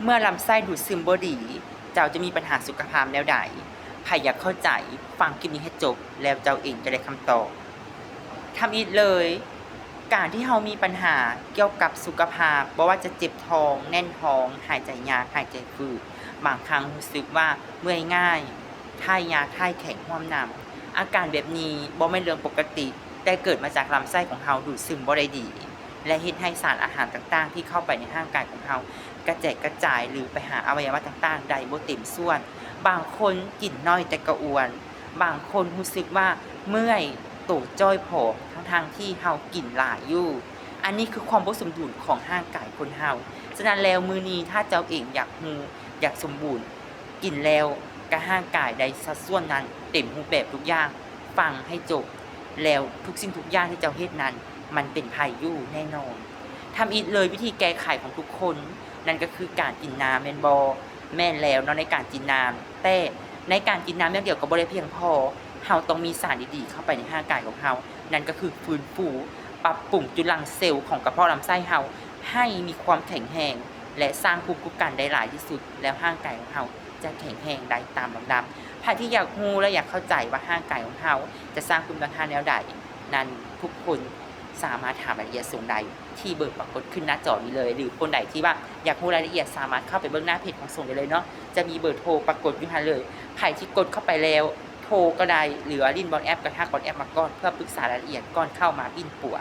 ເມື່ອລຳໄສ້ດູດຊຶມບໍ່ດີ ເຈົ້າຈະມີບັນຫາສຸຂະພາບແນວໃດ? ໃຜຢາກເຂົ້າໃຈ, ຟັງຄລິບນີ້ໃຫ້ຈົບ ແລ້ວເຈົ້າເອງຈະໄດ້ຄຳຕອບ. ທຳອິດເລີຍ, ການທີ່ເຮົາມີບັນຫາກ່ຽວກັບສຸຂະພາບ, ບໍ່ວ່າຈະເຈັບທ້ອງ, ແໜ້ນທ້ອງ, ຫາຍໃຈຍາກ, ຫາຍໃຈຝືດ, ບາງຄັ້ງຮູ້ສຶກວ່າເມື່ອຍງ່າຍ, ຖ່າຍຍາກ, ຖ່າຍແຂງຮ່ວມນຳ. ອາການແບບນີ້ບໍ່ແມ່ນເລື່ອງປົກກະຕິ, ແຕ່ເກີດມາຈາກລຳໄສ້ຂອງເຮົາດູດຊຶມບໍ່ໄດ້ດີ ແລະ ເຮັດໃຫ້ສານອາຫານຕ່າງໆທີ່ເຂົ້າໄປໃນຮ່າງກາຍຂອງເຮົາກະແຈກກະຈາຍ ຫຼື ໄປຫາອະໄວຍະວະຕ່າງໆໄດ້ບໍ່ເຕັມສ່ວນ. ບາງຄົນກິນໜ້ອຍແຕ່ກະອວນ, ບາງຄົນຮູ້ສຶກວ່າເມື່ອຍ, ໂຕຈ້ອຍຜອມ ທັງໆທີ່ເຮົາກິນຫຼາຍຢູ່. ອັນນີ້ຄືຄວາມບໍ່ສົມດຸນຂອງຮ່າງກາຍຄົນເຮົາ. ສະນັ້ນແລ້ວ ມື້ນີ້ຖ້າເຈົ້າເອງຢາກຮູ້, ຢາກສົມບູນ, ກິນແລ້ວກະຮ່າງກາຍໄດ້ສັດສ່ວນນັ້ນເຕັມຮູບແບບທຸກຢ່າງ, ຟັງໃຫ້ຈົບ ແລ້ວທຸກສິ່ງທຸກຢ່າງທີ່ເຈົ້າເຮັດນັ້ນ ມັນເປັນໄພຢູ່ແນ່ນອນ. ທຳອິດເລີຍ, ວິທີແກ້ໄຂຂອງທຸກຄົນ ນັ້ນກໍຄືການກິນນ້ຳ ແມ່ນບໍ່? ແມ່ນແລ້ວເນາະ, ໃນການກິນນ້ຳ, ແຕ່ໃນການກິນນ້ຳຢ່າງດຽວກໍບໍ່ໄດ້ພຽງພໍ, ເຮົາຕ້ອງມີສານດີໆເຂົ້າໄປໃນຮ່າງກາຍຂອງເຮົາ, ນັ້ນກໍຄືຟື້ນຟູ, ປັບປຸງຈຸລັງເຊວຂອງກະເພາະລຳໄສ້ເຮົາໃຫ້ມີຄວາມແຂງແຮງ ແລະ ສ້າງພູມຄຸ້ມກັນໄດ້ຫຼາຍທີ່ສຸດ, ແລ້ວຮ່າງກາຍຂອງເຮົາ ຈະແຂງແຮງໄດ້ຕາມລຳດັບ. ໃຜທີ່ຢາກຮູ້ແລະຢາກເຂົ້າໃຈວ່າຮ່າງກາຍຂອງເຮົາຈະສ້າງພູມຕ້ານທານແນວໃດນັ້ນ, ທຸກຄົນສາມາດຖາມລາຍລະອຽດສົ່ງໄດ້ທີ່ເບີປາກົດຂຶ້ນໜ້າຈໍນີ້ເລີຍ, ຫຼື ຄົນໃດທີ່ວ່າຢາກຮູ້ລາຍລະອຽດສາມາດເຂົ້າໄປເບິ່ງໜ້າເພຈຂອງສົ່ງໄດ້ເລີຍເນາະ, ຈະມີເບີໂທປາກົດຢູ່ຫັ້ນເລີຍ. ໃຜທີ່ກົດເຂົ້າໄປແລ້ວໂທກໍໄດ້ ຫຼືວ່າຫຼິ້ນ WhatsApp ກໍທັກ WhatsApp ມາກ່ອນ ເພື່ອປຶກສາລາຍລະອຽດກ່ອນເຂົ້າມາປິ່ນປົວ.